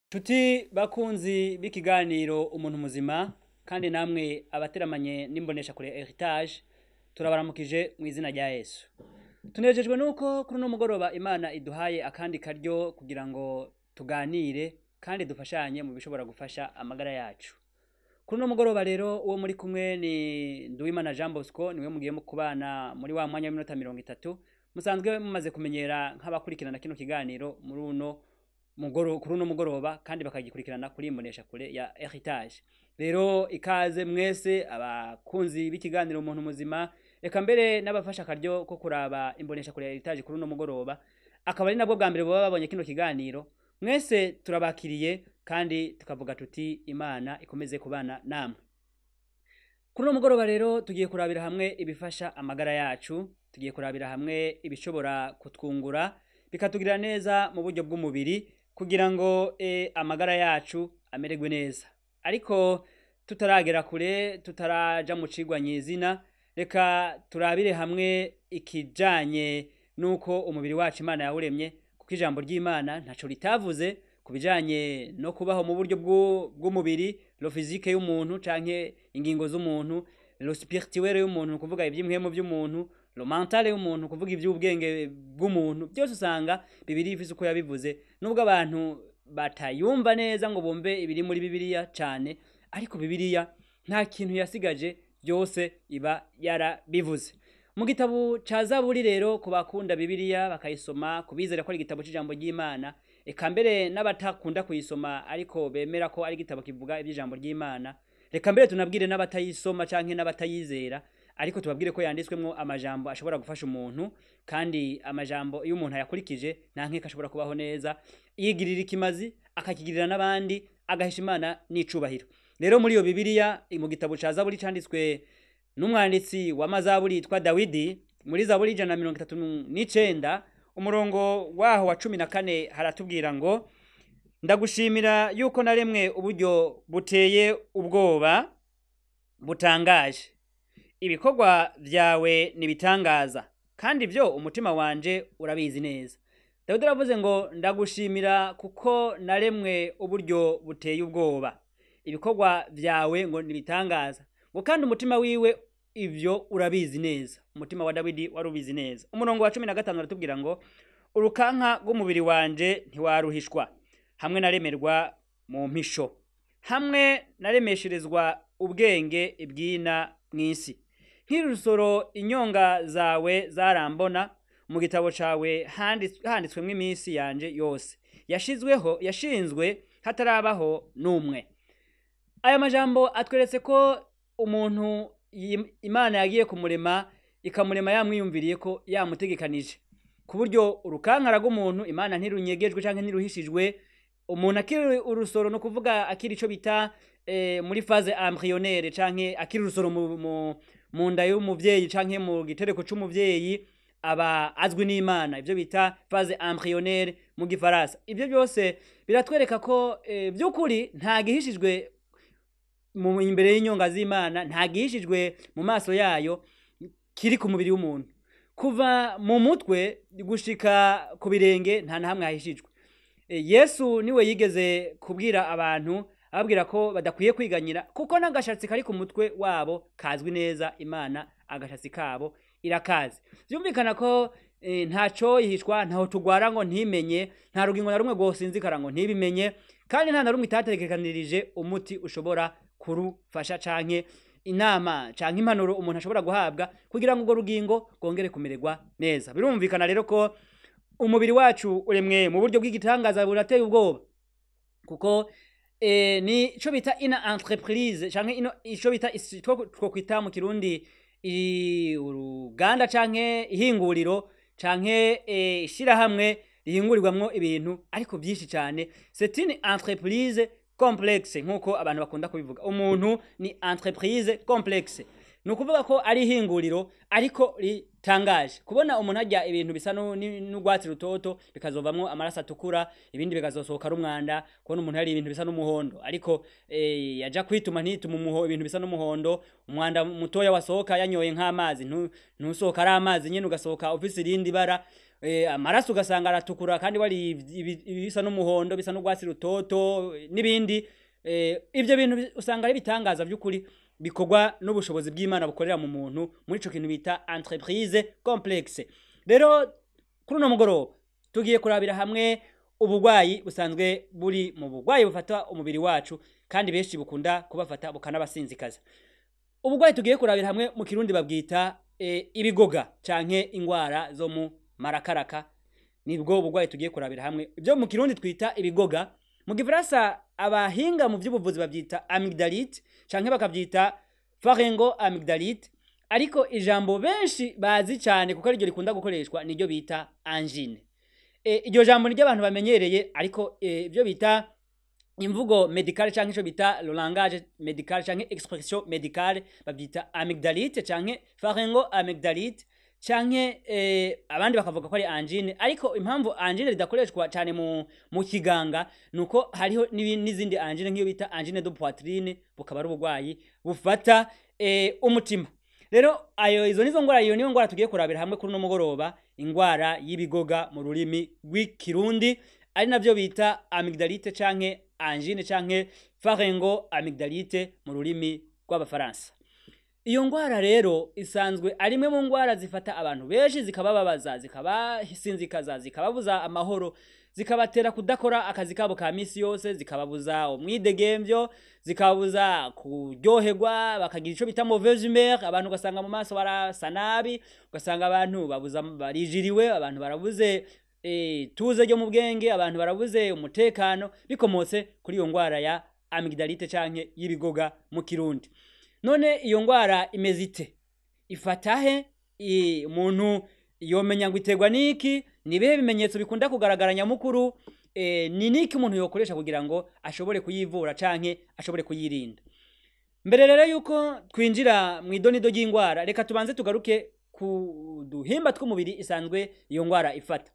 Tuti bakunzi b'ikiganiro Umuntu Muzima, kandi namwe abateramanye n'imbonesha kure Heritage, turabaramukije mu izina rya Yesu. Tunejejwe nuko kuri uno mugoroba Imana iduhaye akandi karyo kugira ngo tuganire kandi dufashanye mu bishobora gufasha amagara yacu. Kuri uno mugoroba rero, uwo muri kumwe ni Nduwimana Jean Bosco, niwe mugiye mu kubana muri wa mwanya w'iminota 30 musanzwe mumaze kumenyera nk'abakurikirana kino kiganiro muri uno mugoro, kuri uno mugoroba, kandi bakagikurikirana kuri imbonesha kure ya Heritage. Rero ikaze mwese abakunzi b'ikiganiro Umuntu Muzima, reka mbere n'abafasha akaryo ko kuraba imbonesha kure ya Heritage kuri uno mugoroba, akaba ari nabwo bwa mbere baba babonye kino kiganiro. Mwese turabakiriye kandi tukavuga tuti Imana ikomeze kubana namwe. Kuri uno mugoroba rero tugiye kurabira hamwe ibifasha amagara yacu, tugiye kurabira hamwe ibishobora kutwungura bikatugirira neza mu buryo bw'umubiri kugira ngo amagara yacu amererwe neza. Ariko tutaragera kure, tutaraja mu cigwa nyizina, reka turabire hamwe ikijanye nuko umubiri wacu Imana yawuremye, kuko ijambo ry'Imana ntaco ritavuze ku bijanye no kubaho mu buryo bw'umubiri, lo physique y'umuntu canke ingingo z'umuntu, lo spirituel y'umuntu, ni ukuvuga ivy'impwemu by'umuntu, lo mental y'umuntu, kuvuga ivy'ubwenge bw'umuntu. Byose usanga Bibiliya ifise uko yabivuze, nubwo abantu batayumva neza ngo bumve ibiri muri Bibiliya cane, ariko Bibiliya nta kintu yasigaje, byose iba yarabivuze. Mu gitabo ca Zaburi rero, ku bakunda Bibiliya bakayisoma, kubizera ko ari igitabo c'ijambo ry'Imana, eka mbere n'abatakunda kuyisoma ariko bemera ko ari igitabo kivuga iby'ijambo ry'Imana, reka mbere tunabwire n'abatayisoma canke n'abatayizera, ariko tubabwire ko yanditswemwo amajambo ashobora gufasha umuntu, kandi amajambo iyo umuntu ayakurikije nta nkeka ashobora kubaho neza, yigirira ikimazi, akakigirira n'abandi, agahesha Imana n'icubahiro. Rero muri iyo Bibiliya, mu gitabo ca Zaburi canditswe n'umwanditsi wa mazaburi yitwa Dawidi, muri Zaburi 139 umurongo waho wa 14, haratubwira ngo: "Ndagushimira yuko naremwe uburyo buteye ubwoba butangaje, ibikorwa vyawe nibitangaza, kandi ibyo umutima wanje urabizi neza." Dawidi aravuze ngo: "Ndagushimira kuko naremwe uburyo buteye ubwoba, ibikorwa vyawe ngo nibitangaza," ngo kandi umutima wiwe ivyo urabizi neza. Umutima wa Dawidi wari ubizi neza. Umurongo wa 15 aratubwira ngo: "Urukanka rw'umubiri wanje ntiwaruhishwa hamwe naremerwa mu mpisho, hamwe naremesherezwa ubwenge ibwina mw'isi. Nk'irusoro inyonga zawe zarambona, mu gitabo cawe handitswemwo iminsi yanje yose yashizweho, yashinzwe hatarabaho n'umwe." Aya majambo atweretse ko umuntu Imana yagiye kumurema, ikamurema yamwiyumviriye ko yamutegekanije, ku buryo urukankara rw'umuntu Imana ntirunyegejwe canke ntiruhishijwe. Umuntu akiri urusoro, no kuvuga akiri ico bita muri phase embryonnaire, canke akiri urusoro mu nda y'umuvyeyi canke mu gitereko c'umuvyeyi, aba azwi n'Imana, ivyo bita phase embryonnaire mu gifaransa. Ivyo byose biratwereka ko by'ukuri nta gihishijwe mu imbere y'inyonga z'Imana, nta gihishijwe mu maso yayo kiri ku mubiri w'umuntu. Kuva mu mutwe gushika ku birenge nta na hamwe hahishijwe. Yesu niwe yigeze kubwira abantu, ababwira ko badakwiye kwiganyira, kuko n'agashatsi kari ku mutwe wabo kazwi neza, Imana agashatsi kabo irakazi. Byumvikana ko ntaco yihishwa, ntaho tugwara ngo ntimenye, nta rugingo na rumwe rwosinzikara ngo ntibimenye, kandi nta na rumwe itategekanirije umuti ushobora kurufasha canke inama canke impanuro umuntu ashobora guhabwa kugira ngo urwo rugingo rwongere kumererwa neza. Birumvikana rero ko umubiri wacu uremwe mu buryo bw'igitangaza, burateye ubwoba, kuko ni ico bita ina entreprise canke ino ico bita twokwita mu Kirundi uruganda canke ihinguriro canke ishirahamwe rihingurirwamwo ibintu ariko byinshi cyane. C'est une entreprise complexe, nkuko abantu bakunda kubivuga. Umuntu ni entreprise complexe, ni ukuvuga ko ari ihinguriro ariko bitangaje kubona umuntu arya ibintu bisa n'urwatsi rutoto bikazovamwo amaraso atukura, ibindi bikazosohoka ari umwanda. Kubona umuntu yariye ibintu bisa n'umuhondo, ariko yaja kwituma ntitume ibintu bisa n'umuhondo, umwanda mutoya wasohoka yanyoye nk'amazi ntusohoka ari amazi nyene, ugasohoka ufise irindi bara. Amaraso ugasanga aratukura kandi wari ibisa n'umuhondo, bisa n'urwatsi rutoto n'ibindi. Ivyo bintu usanga ari ibitangaza by'ukuri bikorwa n'ubushobozi bw'Imana bukorera mu muntu muri ico kintu bita entreprise complexe. Rero kuri uno mugoroba tugiye kurabira hamwe ubugwayi busanzwe buri mu bugwayi bufata umubiri wacu, kandi benshi bukunda kubafata bukanabasinzikaza. Ubugwayi tugiye kurabira hamwe mu Kirundi babwita ibigoga canke ingwara zo mu marakaraka. Nibwo bugwayi tugiye kurabira hamwe, ibyo mu Kirundi twita ibigoga. Mu Gifaransa abahinga mu by'ubuvuzi babyita amygdalite canke bakabyita pharyngo amygdalite, ariko ijambo benshi bazi cyane kuko ariryo rikunda gukoreshwa niryo bita angine. Iryo jambo niryo abantu bamenyereye, ariko ibyo bita imvugo medicale canke ico bita le langage medical canke expression medicale babyita amygdalite canke pharyngo amygdalite canke abandi bakavuga ko ari angine. Ariko impamvu angine ridakoreshwa cyane mu kiganga nuko hariho n'izindi angine nk'iyo bita angine de poitrine, bukaba ari ubugwayi bufata umutima. Rero ayo izo nizo ngwara, iyo niyo ngwara tugiye kurabira hamwe kuri uno mugoroba, ingwara y'ibigoga mu rurimi rw'Ikirundi, ari navyo bita amygdalite canke angine canke pharyngo amygdalite mu rurimi rw'Abafaransa. Iyo ngwara rero isanzwe ari imwe mu ngwara zifata abantu benshi, zikabababaza, zikabasinzikaza, zikababuza amahoro, zikabatera kudakora akazi kabo ka misi yose, zikababuza umwidegemvyo, zikababuza kuryoherwa, bakagira ico bita mauvaise humeur. Abantu ugasanga mu maso barasa nabi, ugasanga abantu babuza barijiriwe, abantu barabuze tuze ryo mu bwenge, abantu barabuze umutekano, bikomotse kuri iyo ngwara ya amygdalite canke y'ibigoga mu Kirundi. None iyo ngwara imeze ite? Ifata he? Umuntu yomenya ngo iterwa niki? Ni ibihe bimenyetso bikunda kugaragara nyamukuru? Ni niki umuntu yokoresha kugira ngo ashobore kuyivura canke ashobore kuyirinda? Mbere rero yuko twinjira mu idonido ry'ingwara, reka tubanze tugaruke ku duhimba tw'umubiri isanzwe iyo ngwara ifata.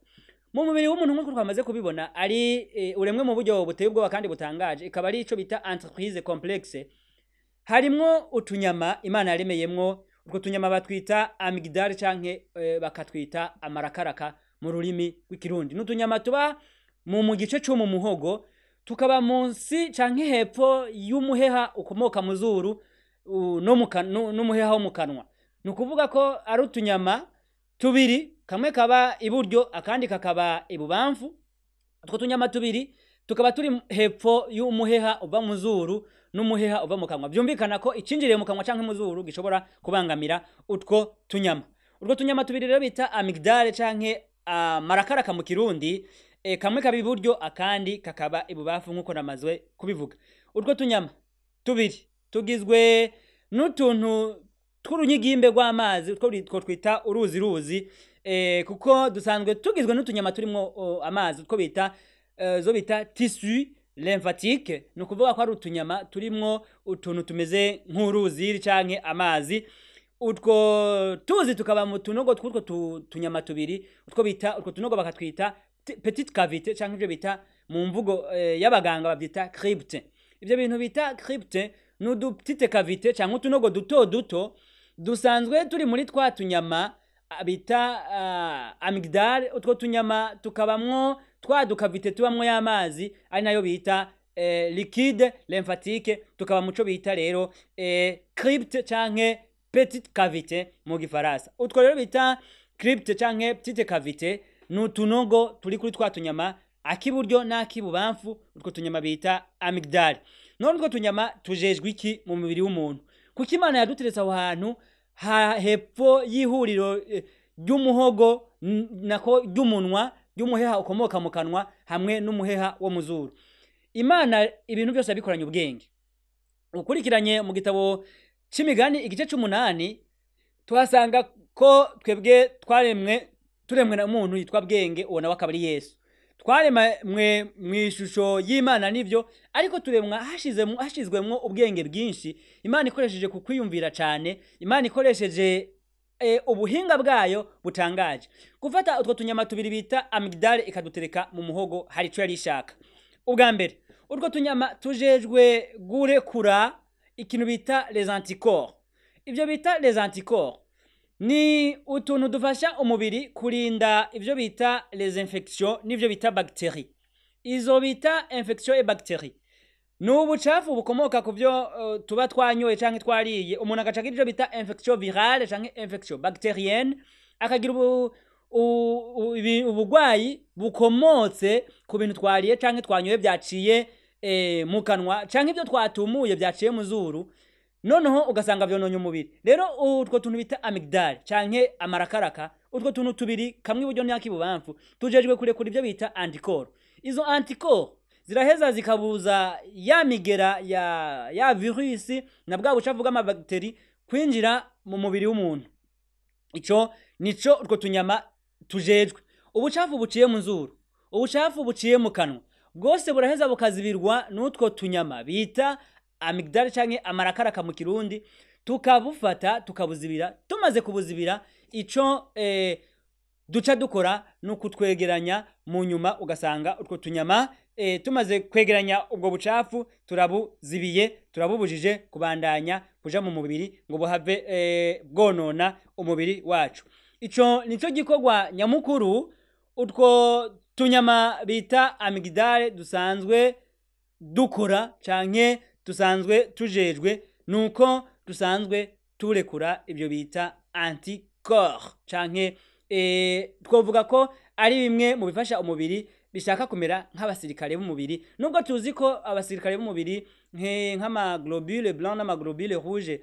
Mu mubiri w'umuntu, nk'uko twamaze kubibona, ari uremwe mu buryo buteye ubwoba kandi butangaje, ikaba ari ico bita entreprise complexe. Harimwo utunyama Imana yaremeyemwo, utwo tunyama batwita amygdale canke bakatwita amarakaraka mu rurimi rw'Ikirundi. N'utunyama tuba mu gice co mu muhogo, tukaba munsi canke hepfo y'umuheha ukomoka mu zuru no n'umuheha wo mu kanwa. Ni ukuvuga ko ari utunyama tubiri, kamwe kaba iburyo akandi kakaba ibubamfu. Utwo tunyama tubiri tukaba turi hepfo y'umuheha uva mu zuru n'umuheha uva mu kanwa. Byumvikana ko icinjiriye mu kanwa canke mu zuru gishobora kubangamira utwo tunyama. Utwo tunyama tubiri rero bita amygdale canke amarakaraka mu Kirundi, kamwe kaba iburyo akandi kakaba ibubafu nk'uko namazwe kubivuga. Utwo tunyama tubiri tugizwe n'utuntu tw'urunyigimbe rw'amazi, utwo twita uruzi ruzi, kuko dusanzwe tugizwe n'utunyama turimwo amazi, utwo bita zo bita tissu lymphatique. Ni ukuvuga ko ari utunyama turimwo utuntu tumeze nk'uruzi canke amazi. Utwo tuzi tukaba mu tunogo tw'utwo tunyama tubiri, utwo bita utwo tunogo bakatwita petite cavité canke ivyo bita mu mvugo y'abaganga bavyita crypte. Ivyo bintu bita crypte ni udu petite cavité canke utunogo duto duto dusanzwe turi muri twa tunyama bita amygdale. Utwo tunyama tukabamwo twa dukavite tubamwo y'amazi, ari nayo bita liquide lymphatique, tukaba muco bita rero crypte canke petite cavité mu Gifaransa. Utwo rero bita crypte canke petite cavité ni utunogo turi kuri twa tunyama ak'iburyo n'ak'ibubamfu, utwo tunyama bita amygdale. None utwo tunyama tujejwe iki mu mubiri w'umuntu? Kuko Imana yaduteretse aho hantu ha hepfo y'ihuriro ry'umuhogo nako ry'umunwa, ry'umuheha ukomoka mu kanwa hamwe n'umuheha wo mu zuru. Imana ibintu byose yabikoranye ubwenge. Ukurikiranye mu gitabo c'Imigani igice c'umunani, tuhasanga ko twebwe twaremwe, turemwe na muntu yitwa Bwenge, uwo nawe akaba ari Yesu. Twaremwe mu ishusho y'Imana nivyo, ariko turemwa hashizwemwo ubwenge bwinshi, Imana ikoresheje ku kwiyumvira cane, Imana ikoresheje Ubuhinga bwayo butangaje. Gufata utwo tunyama tubiri bita amygdale ikadutereka mu muhogo, hari ico yari ishaka. Ubwa mbere, utwo tunyama tujejwe gurekura ikintu bita les anticorps. Ibyo bita les anticorps ni utuntu dufasha umubiri kurinda ibyo bita les infections n'ibyo bita bacteries. Izo bita infection et bacteries ni ubucafu bukomoka ku byo tuba twanyoye canke twariye. Umuntu agaca agira ivyo bita infection virale canke infection bacterienne, akagira ubugwayi bukomotse ku bintu twariye canke twanyoye byaciye mu kanwa, canke ibyo twatumuye byaciye mu zuru, noneho ugasanga vyononye umubiri. Rero utwo tuntu bita amygdale canke amarakaraka, utwo tuntu tubiri, kamwe iburyo n'ak'ibubamfu, tujejwe kurekura ibyo bita anticorps. Izo anticorps ziraheza zikabuza ya migera ya virusi na bwa bucafu bw'amabagiteri kwinjira mu mubiri w'umuntu. Ico nico utwo tunyama tujejwe. Ubucafu buciye mu nzuru, ubucafu buciye mu kanwa, bwose buraheza bukazibirwa n'utwo tunyama bita amygdale canke amarakaraka mu Kirundi, tukabufata tukabuzibira. Tumaze kubuzibira, ico duca dukora ni ukutwegeranya. Mu nyuma ugasanga utwo tunyama tumaze kwegeranya ubwo bucafu, turabuzibiye, turabubujije kubandanya kuja mu mubiri ngo buhave bwonona umubiri wacu. Ico nico gikorwa nyamukuru utwo tunyama bita amygdale dusanzwe dukora canke dusanzwe tujejwe, nuko dusanzwe turekura ibyo bita anticorps, canke twovuga ko ari bimwe mu bifasha umubiri, bishaka kumera nk'abasirikare b'umubiri, nubwo tuzi ko abasirikare b'umubiri nk'amaglobule blanc n'amaglobule rouge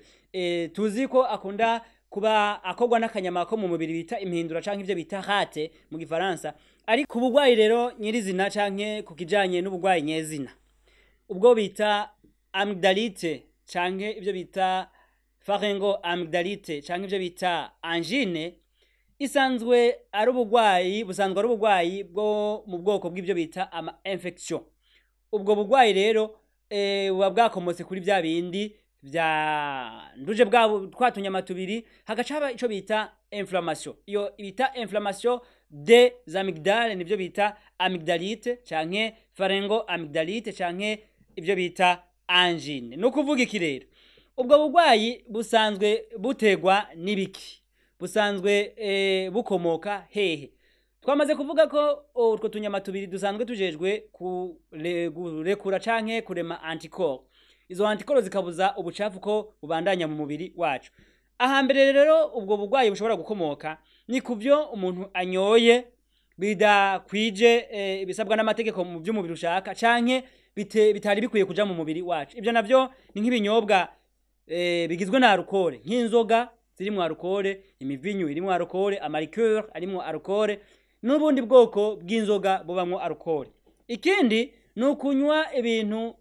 tuzi ko akunda kuba akorwa n'akanyama ko mu mubiri bita impindura, canke ivyo bita rate mu Gifaransa. Ariko ubugwayi rero nyirizina, canke ku kijanye n'ubugwayi nyezina, ubwo bita amygdalite canke ibyo bita pharyngo amygdalite canke ibyo bita angine, isanzwe ari ubugwayi, busanzwe ari ubugwayi bwo mu bwoko bw'ibyo bita ama infection. Ubwo bugwayi rero buba bwakomotse kuri bya bindi bya nduje bwa twa tunyama tubiri, hagaca haba ico bita inflammation. Iyo bita inflammation des amygdales nivyo bita amygdalite canke pharyngo amygdalite canke ibyo bita angine. Ni ukuvuga iki rero? Ubwo bugwayi busanzwe butegwa n'ibiki? Busanzwe bukomoka hehe? Twamaze kuvuga ko utwo tunyama tubiri dusanzwe tujejwe kurekura canke kurema anticorps. Izo anticorps zikabuza ubucafu ko bubandanya mu mubiri wacu. Ahambere rero ubwo bugwayi bushobora gukomoka ni kubyo umuntu anyoye bidakwije ibisabwa n'amategeko mu by'umubiri ushaka, canke bitari bikwiye kuja mu mubiri wacu. Ibyo navyo ni nk'ibinyobwa bigizwe na alcool, nk'inzoga zirimo alcool, imivinyu irimo alcool, amaliqueur arimo alcool, n'ubundi bwoko bw'inzoga bubamwo alcool. Ikindi ni ukunywa ibintu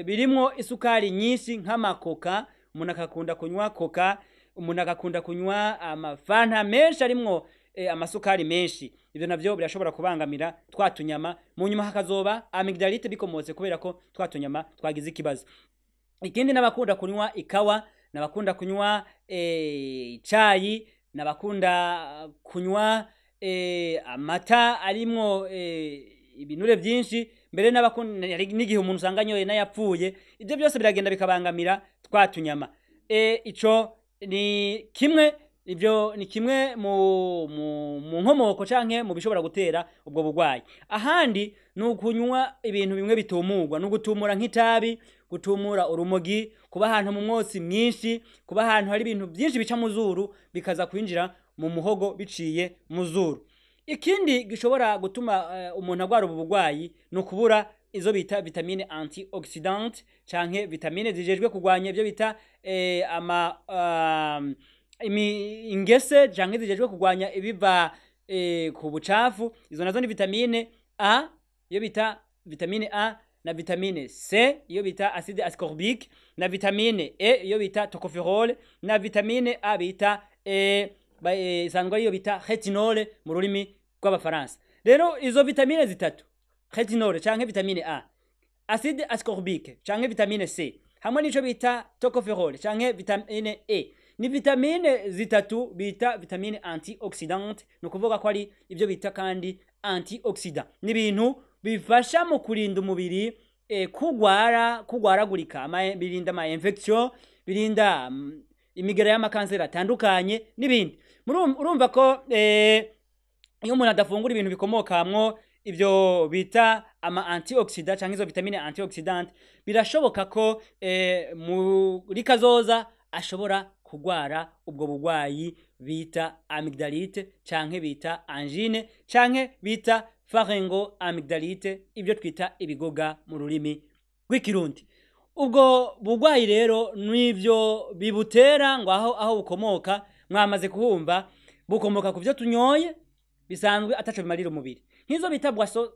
birimwo isukari nyinshi, nk'amakoka. Umuntu akakunda kunywa koka, umuntu agakunda kunywa amafanta menshi arimwo amasukari menshi. Ibyo navyo birashobora kubangamira twa tunyama, mu nyuma hakazoba amygdalite bikomotse kubera ko twa tunyama twagize ikibazo. Ikindi n'abakunda kunywa ikawa, n'abakunda kunywa icayi, n'abakunda kunywa amata arimwo ibinure byinshi, mbere n'abakunda n'igihe umuntu usanga anyoye n'ayapfuye. Ibyo byose biragenda bikabangamira twa tunyama. Ico ni kimwe, ibyo ni kimwe mu nkomoko canke mu bishobora gutera ubwo bugwayi. Ahandi ni ukunywa ibintu bimwe bitumurwa, ni ugutumura nk'itabi, gutumura urumogi, kuba ahantu mu mwotsi mwinshi, kuba ahantu hari ibintu byinshi bica mu zuru bikaza kwinjira mu muhogo biciye mu zuru. Ikindi gishobora gutuma umuntu agwara ubu bugwayi ni ukubura izo bita vitamine antioxydante, canke vitamine zijejwe kurwanya ibyo bita ama ingese, canke zijejwe kurwanya ibiva ku bucafu. Izo nazo ni vitamine A, iyo bita vitamine A, na vitamine C, iyo bita acide ascorbique, na vitamine E, iyo bita tocopherol, na vitamine A bita isanzwe ariyo bita retinol mu rurimi rw'Abafaransa. Rero izo vitamine zitatu, retinol canke vitamine A, acide ascorbique canke vitamine C, hamwe n'ico bita tocopherol canke vitamine E. Ni vitamine zitatu bita vitamine antioxydante, ni ukuvuga ko ari ibyo bita kandi antioxydant. Ni ibintu bifasha mu kurinda umubiri kugwara, kugwaragurika, birinda ama infection, birinda imigera y'amakanseri atandukanye n'ibindi. Urumva ko iyo umuntu adafungura ibintu bikomokamwo ibyo bita ama antioxydant cyangwa izo vitamine antioxydant, birashoboka ko muri kazoza ashobora kugwara ubwo bugwayi bita amygdalite canke bita angine canke bita pharyngo amygdalite, ibyo twita ibigoga mu rurimi rw'Ikirundi. Ubwo bugwayi rero n'ibyo bibutera, ngo aho bukomoka mwamaze kuhumva, bukomoka ku byo tunyoye bisanzwe ataco bimarira umubiri, nk'izo bita boisson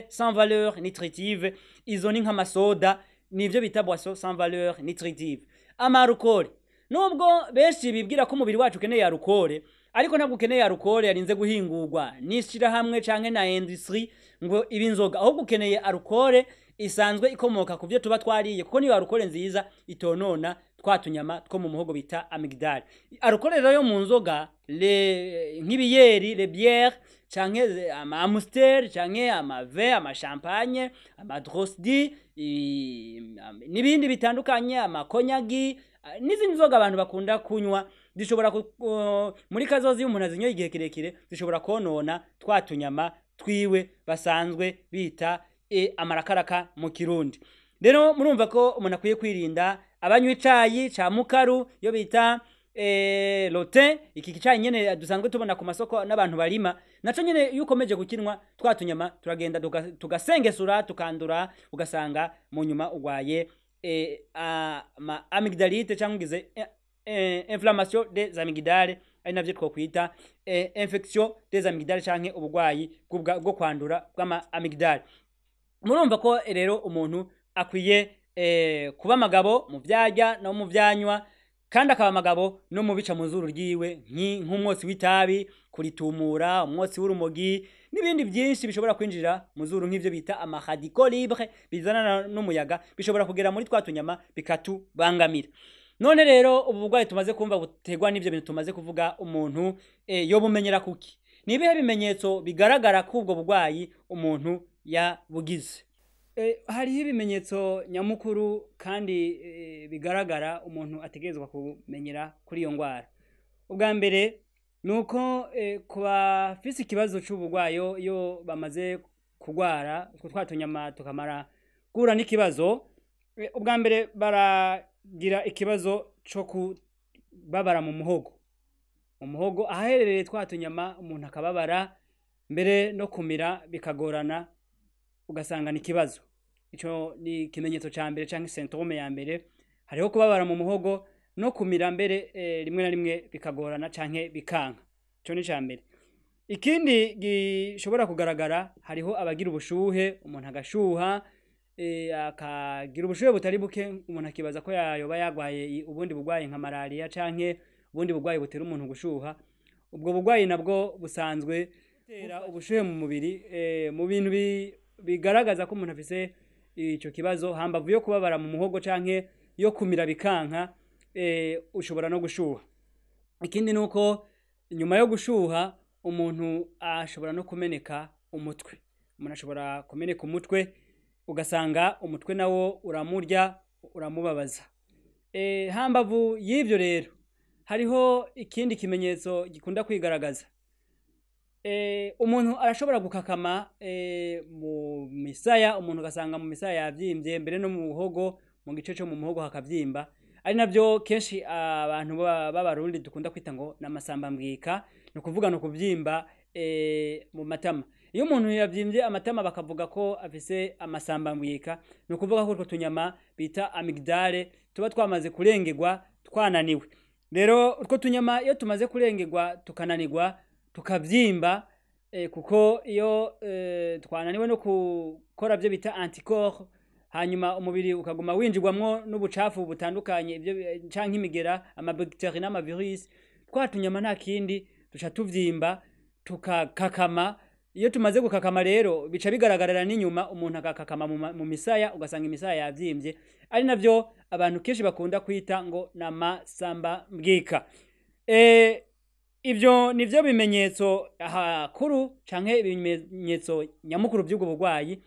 sans valeur nutritive. Izo ni nk'amasoda, nivyo bita boisson sans valeur nutritive. Amarukore, nubwo benshi bibwira ko umubiri wacu ukeneye alcool, ariko ntabwo ukeneye alcool yarinze guhingurwa n'ishirahamwe canke na industrie ngo ibe inzoga, ahubwo ukeneye alcool isanzwe ikomoka ku byo tuba twariye, kuko niyo alcool nziza itonona twa tunyama two mu muhogo bita amygdale. Alcool rero yo mu nzoga, nk'ibiyeri, les bières, canke ama Amstel, canke ama vin, ama champagne, ama drosdi, n'ibindi bitandukanye, amakonyagi n'izindi nzoga abantu bakunda kunywa, zishobora muri kazozi iyo umuntu azinyoye igihe kirekire zishobora konona twa tunyama twiwe basanzwe bita amarakaraka mu Kirundi. Rero murumva ko umuntu akwiye kwirinda abanywa icayi ca mukaru, yo bita le thé. Iki cayi nyene dusanzwe tubona ku masoko n'abantu barima, naco nyene iyo ukomeje gukinwa twa tunyama turagenda tugasengesura, tukandura, ugasanga mu nyuma ugwaye ama amygdalite cyangwa ugize inflammation des amygdales, ari navyo twokwita infection des amygdales canke ubugwayi bwo kwandura bw'ama amygdale. Murumva ko rero umuntu akwiye kuba amagabo mu vyarya no mu vyanywa, kandi akaba amagabo no mu bica mu zuru ryiwe, nk'umwotsi w'itabi, kuritumura, umwotsi w'urumogi n'ibindi byinshi bishobora kwinjira mu zuru, nk'ivyo bita ama radicaux libres bizana n'umuyaga, bishobora kugera muri twa tunyama bikatubangamira. None rero ubu burwayi tumaze kumva buterwa n'ivyo bintu tumaze kuvuga, umuntu yobumenyera kuki? Ni ibihe bimenyetso bigaragara ko ubwo burwayi umuntu yabugize? Hariho ibimenyetso nyamukuru kandi bigaragara umuntu ategerezwa kumenyera kuri iyo ndwara. Ubwa mbere ni uko ku bafise ikibazo c'uburwayi, iyo bamaze kurwara utwo twa tunyama tukamara guhura n'ikibazo, ubwa mbere baragira ikibazo co kubabara mu muhogo, mu muhogo ahaherereye twa tunyama, umuntu akababara, mbere no kumira bikagorana, ugasanga ni ikibazo. Ico ni ikimenyetso ca mbere canke symptôme ya mbere. Hariho kubabara mu muhogo no kumira mbere rimwe na rimwe bikagorana canke bikanka. Ico ni ica mbere. Ikindi gishobora kugaragara, hariho abagira ubushuhe, umuntu agashuha, akagira ubushuhe butari buke, umuntu akibaza ko yayoba yagwaye ubundi burwayi nka malaria canke ubundi burwayi butera umuntu gushuha. Ubwo burwayi nabwo busanzwe butera ubushuhe mu mubiri. Mu bintu bigaragaza ko umuntu afise ico kibazo, hambavu yo kubabara mu muhogo canke yo kumira bikanka, ushobora no gushuha. Ikindi nuko nyuma yo gushuha umuntu ashobora no kumeneka umutwe. Umuntu ashobora kumeneka umutwe, ugasanga umutwe nawo uramurya, uramubabaza. Hambavu y'ivyo rero hariho ikindi kimenyetso gikunda kwigaragaza. Umuntu arashobora gukakama mu misaya, umuntu ugasanga mu misaya yavyimbye, mbere no mu muhogo, mu gice co mu muhogo hakavyimba, ari navyo kenshi abantu b'Abarundi dukunda kwita ngo n'amasambambwika, ni ukuvuga ni ukuvyimba mu matama. Iyo umuntu yavyimbye amatama bakavuga ko afise amasambambwika, ni ukuvuga ko utwo tunyama bita amygdale tuba twamaze kurengerwa, twananiwe. Rero utwo tunyama iyo tumaze kurengerwa tukananirwa, tukavyimba, kuko iyo twananiwe no gukora byo bita anticorps, hanyuma umubiri ukaguma winjirwamwo n'ubucafu butandukanye, ibyo canke imigera, amabactéries n'amavirus, twa tunyama nta kindi duca tuvyimba, tukakakama. Iyo tumaze gukakama rero bica bigaragarira n'inyuma, umuntu agakakama mu misaya, ugasanga imisaya yavyimbye, ari navyo abantu kenshi bakunda kwita ngo n'amasamba mbwika. Ivyo nivyo bimenyetso hakuru canke ibimenyetso nyamukuru vy'ubwo burwayi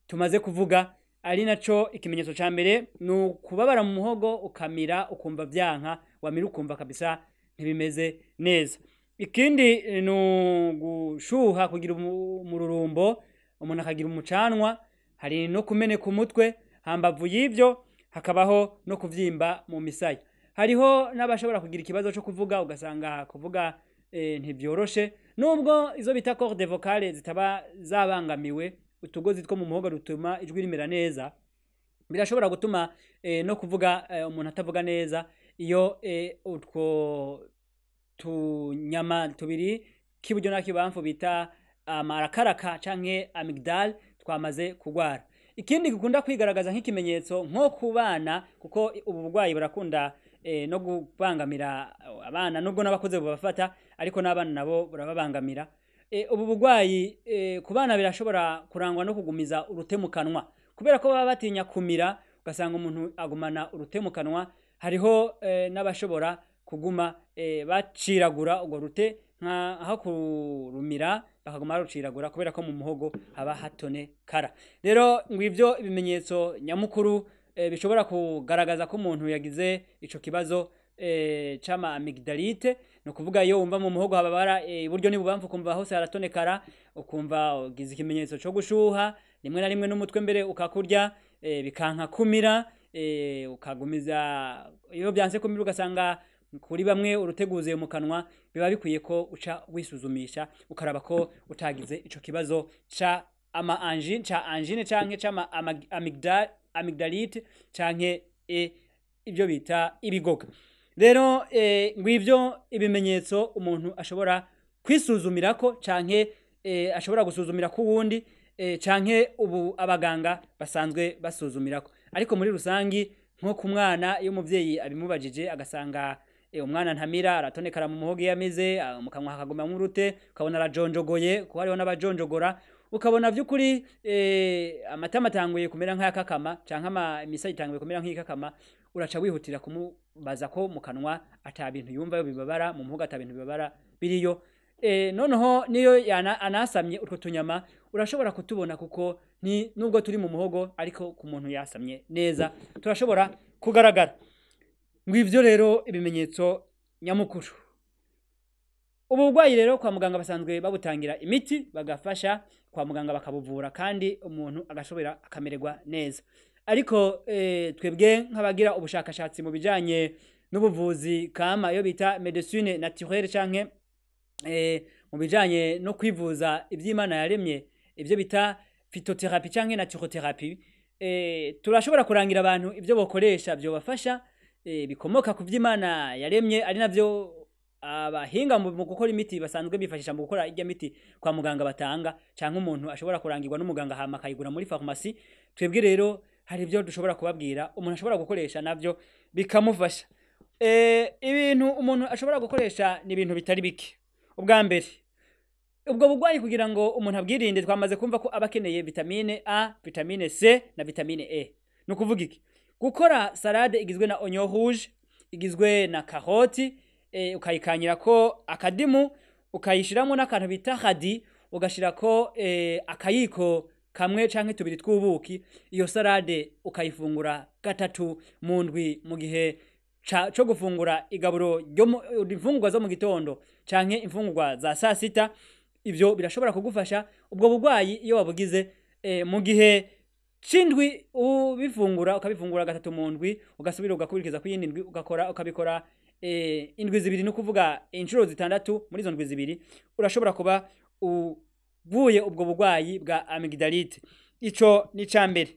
tumaze kuvuga, ari naco ikimenyetso ca mbere ni ukubabara mu muhogo, ukamira ukumva vyanka, wamira ukumva kabisa ntibimeze neza. Ikindi ni ugushuha, kugira umururumbo, umuntu akagira umucanwa, hari no kumeneka umutwe. Hambavu y'ivyo hakabaho no kuvyimba mu misaya. Hariho n'abashobora kugira ikibazo co kuvuga, ugasanga kuvuga ntivyoroshe, nubwo izo bita corde vocale zitaba zabangamiwe, utugozi two mu muhogo dutuma ijwi rimera neza, birashobora gutuma no kuvuga umuntu atavuga neza iyo utwo tunyama tubiri k'iburyo n'ak'ibamfu bita amarakaraka canke amygdale twamaze kugwara. Ikindi gikunda kwigaragaza nk'ikimenyetso nko ku bana, kuko ubu burwayi burakunda no kubangamira abana, nubwo n'abakuze bubafata, ariko n'abana nabo burababangamira. Ubu burwayi ku bana birashobora kurangwa no kugumiza urute mu kanwa, kubera ko baba batinya kumira, ugasanga umuntu agumana urute mu kanwa. Hariho n'abashobora kuguma baciragura urwo rute, aho kurumira bakaguma baruciragura, kubera ko mu muhogo haba hatonekara. Rero ngwivyo ibimenyetso nyamukuru bishobora kugaragaza ko umuntu yagize ico kibazo c'ama amygdalite. Ni ukuvuga iyo wumva mu muhogo hababara iburyo n'ibubamfu, ukumva hose haratonekara, ukumva ugize ikimenyetso co gushuha rimwe na rimwe, n'umutwe mbere ukakurya, bikanka kumira, ukagumiza iyo byanse kumira, ugasanga kuri bamwe uruteguzuye mu kanwa, biba bikwiye ko uca wisuzumisha ukaraba ko utagize ico kibazo ca ama angine, ca angine canke c'ama amygdalite canke ibyo bita ibigoga. Rero ngwivyo ibimenyetso umuntu ashobora kwisuzumirako canke ashobora gusuzumira ku wundi, canke ubu abaganga basanzwe basuzumirako. Ariko muri rusangi, nko ku mwana, iyo umuvyeyi abimubajije agasanga umwana ntamira, aratonekara mu muhogo iyo ameze, mu kanwa hakagumamwo urute, ukabona arajonjogoye, kuko hariho n'abajonjogora, ukabona vy'ukuri amatama atanguye kumera nk'ayakakama canke imisaya itanguye kumera nk'iyikakama, uraca wihutira kumubaza ko mu kanwa ata bintu yumva bibabara, mu muhogo ata bintu bibabara biriyo. Noneho niyo anasamye, utwo tunyama urashobora kutubona, kuko ni nubwo turi mu muhogo, ariko ku muntu yasamye neza turashobora kugaragara. Ngwivyo rero ibimenyetso nyamukuru. Ubu burwayi rero kwa muganga basanzwe babutangira imiti, bagafasha kwa muganga bakabuvura, kandi umuntu agashobora akamererwa neza. Ariko twebwe nk'abagira ubushakashatsi mu bijanye n'ubuvuzi kama, iyo bita medecine naturelle, canke mu bijanye no kwivuza ivy'Imana yaremye, ivyo bita phytothérapie canke naturotherapie, turashobora kurangira abantu ivyo bokoresha vyobafasha, bikomoka ku vy'Imana yaremye, ari navyo abahinga mu gukora imiti basanzwe bifashisha mu gukora irya miti kwa muganga batanga, canke umuntu ashobora kurangirwa n'umuganga hama akayigura muri farumasi. Twebwe rero hari ivyo dushobora kubabwira umuntu ashobora gukoresha navyo bikamufasha. Ibintu umuntu ashobora gukoresha ni ibintu bitari bike. Ubwa mbere, ubwo burwayi kugira ngo umuntu abwirinde, twamaze kumva ko aba akeneye vitamine A, vitamine C na vitamine E. Ni ukuvuga iki? Gukora salade igizwe na oignon rouge, igizwe na karoti, ukayikanyirako akadimu, ukayishiramwo n'akantu bita radis, ugashirako akayiko kamwe canke tubiri tw'ubuki, iyo salade ukayifungura gatatu mu ndwi mu gihe co gufungura igaburo imfungurwa zo mu gitondo canke imfungurwa za sasita, ivyo birashobora kugufasha ubwo burwayi iyo wabugize. Mu gihe c'indwi ubifungura, ukabifungura gatatu mu ndwi, ugasubira ugakurikiza ku yindi ndwi, ugakora ukabikora indwi 2, ni ukuvuga inshuro 6 muri izo ndwi 2, urashobora kuba uvuye ubwo burwayi bwa amygdalite. Ico ni ica mbere.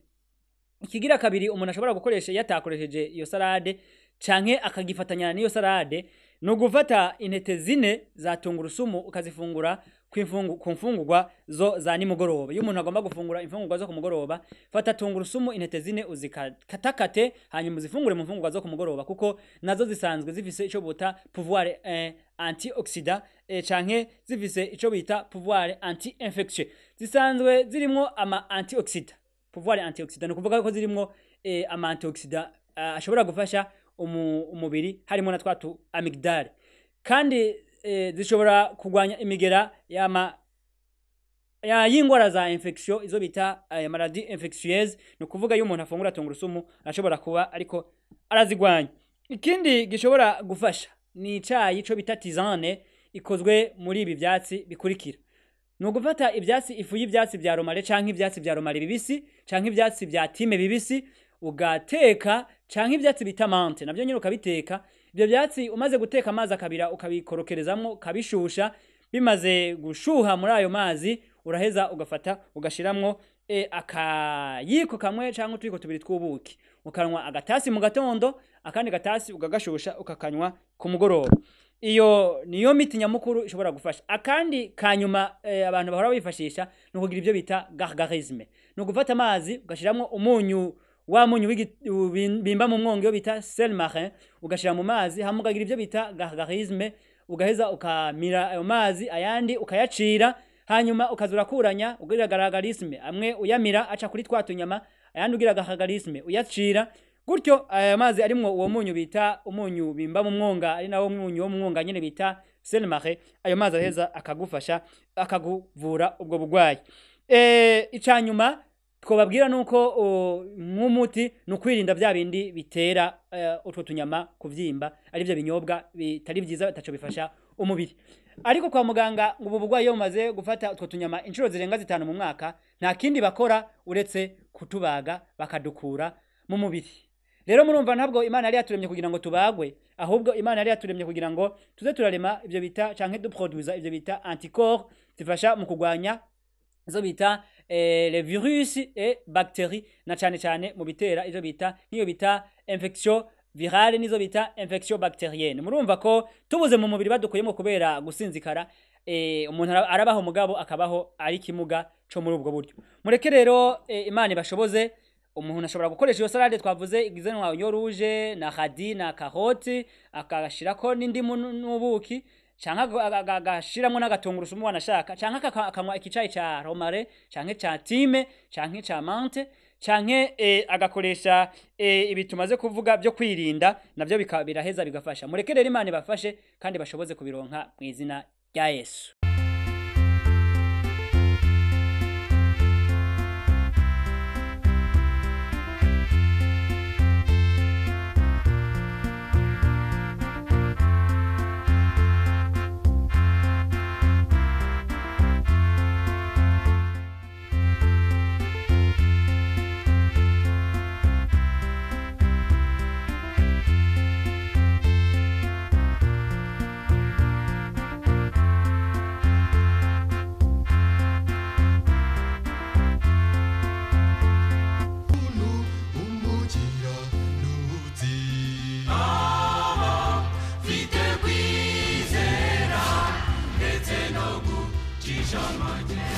Ikigira kabiri umuntu ashobora gukoresha iyo atakoresheje iyo salade canke akagifatanya n'iyo salade, ni ugufata intete 4 za tungurusumu ukazifungura ku mfungurwa zo za nimugoroba. Iyo umuntu agomba gufungura imfungurwa zo ku mugoroba, fata tungurusumu intete 4 uzikatakate, hanyuma uzifungure mu mfungurwa zo ku mugoroba, kuko nazo zisanzwe zifise ico bita pouvoir antioxydant. canke zifise ico bita pouvoir anti infectieux. Zisanzwe zirimwo ama antioxidant, pouvoir antioxidant, ni ukuvuga ko zirimwo ama antioxidant ashobora gufasha umubiri, harimo na twa tu amygdale. Kandi zishobora kurwanya imigera y'ama ya y'ingwara za infection, izo bita maladie infectieuse. Ni ukuvuga iyo umuntu afungura tungurusumu ashobora kuba ariko arazigwanya. Ikindi gishobora gufasha ni icayi ico bita tisane ikozwe muri ibi vyatsi bikurikira: ni ugufata ivyatsi, ifu y'ivyatsi vya romarin canke ivyatsi vya romarin bibisi canke ivyatsi vya thym bibisi ugateka, canke ivyatsi bita menthe navyo nyene ukabiteka. Ivyo vyatsi umaze guteka, amazi akabira, ukabikorokerezamwo, ukabishusha. Bimaze gushuha muri ayo mazi, uraheza ugafata ugashiramwo akayiko kamwe canke utuyiko tubiri tw'ubuki, ukanywa agatasi mu gatondo, akandi gatasi ukagashusha ukakanywa ku mugoroba. Iyo niyo miti nyamukuru ishobora gufasha. Akandi kanyuma abantu bahora bifashisha ni ukugira ibyo bita gargarisme, ni ugufata amazi ugashiramwo umunyu, wa munyu bimba mu mwongo iyo bita sel marin, ugashira mu mazi, hama ukagira ibyo bita gargarisme, ugaheza ukamira ayo mazi, ayandi ukayacira, hanyuma ukaza urakuranya ugira gargarisme, amwe uyamira aca kuri twa tunyama, ayandi ugira gargarisme uyacira gutyo. Ayo mazi arimwo uwo munyu bita umunyu bimba mu mwonga, ari nawo munyu wo mu mwonga nyene bita sel marin, ayo mazi aheza akagufasha, akaguvura ubwo bugwayi. Icanyuma twobabwira nuko nk'umuti ni ukwirinda bya bindi bitera utwo tunyama kuvyimba, ari byo binyobwa bitari vyiza bitaco bifasha umubiri. Ariko kwa muganga ngo ubu burwayi iyo bumaze gufata utwo tunyama inshuro zirenga 5 mu mwaka, nta kindi bakora uretse kutubaga bakadukura mu mubiri. Rero murumva, ntabwo Imana yari yaturemye kugira ngo tubagwe, ahubwo Imana yari yaturemye kugira ngo tuze turarema ivyo bita canke duproduisa ivyo bita anticorps zifasha mu kurwanya izo bita les virus et bactéries, na cane cane mu bitera ivyo bita nk'iyo bita infection virale n'izo bita infection bactérienne. Murumva ko tubuze mu mubiri badukuyemo kubera gusinzikara, umuntu arabaho mugabo akabaho ari kimuga co muri ubwo buryo. Mureke rero Imana ibashoboze. Umuntu ashobora gukoresha iyo salade twavuze igizwe na oignon rouge na radis na carotte, akagashirako n'indimu n'ubuki, canke agashiramwo n'agatungurusumu wanashaka, canke akanywa ikicayi ca romarin canke ca thym canke ca menthe, canke agakoresha ibi tumaze kuvuga byo kwirinda, navyo biraheza bigafasha. Mureke rero Imana ibafashe kandi bashoboze kubironka mu izina rya Yesu. Umukiranutsi aba mfite kwizera ndetse no gucisha make.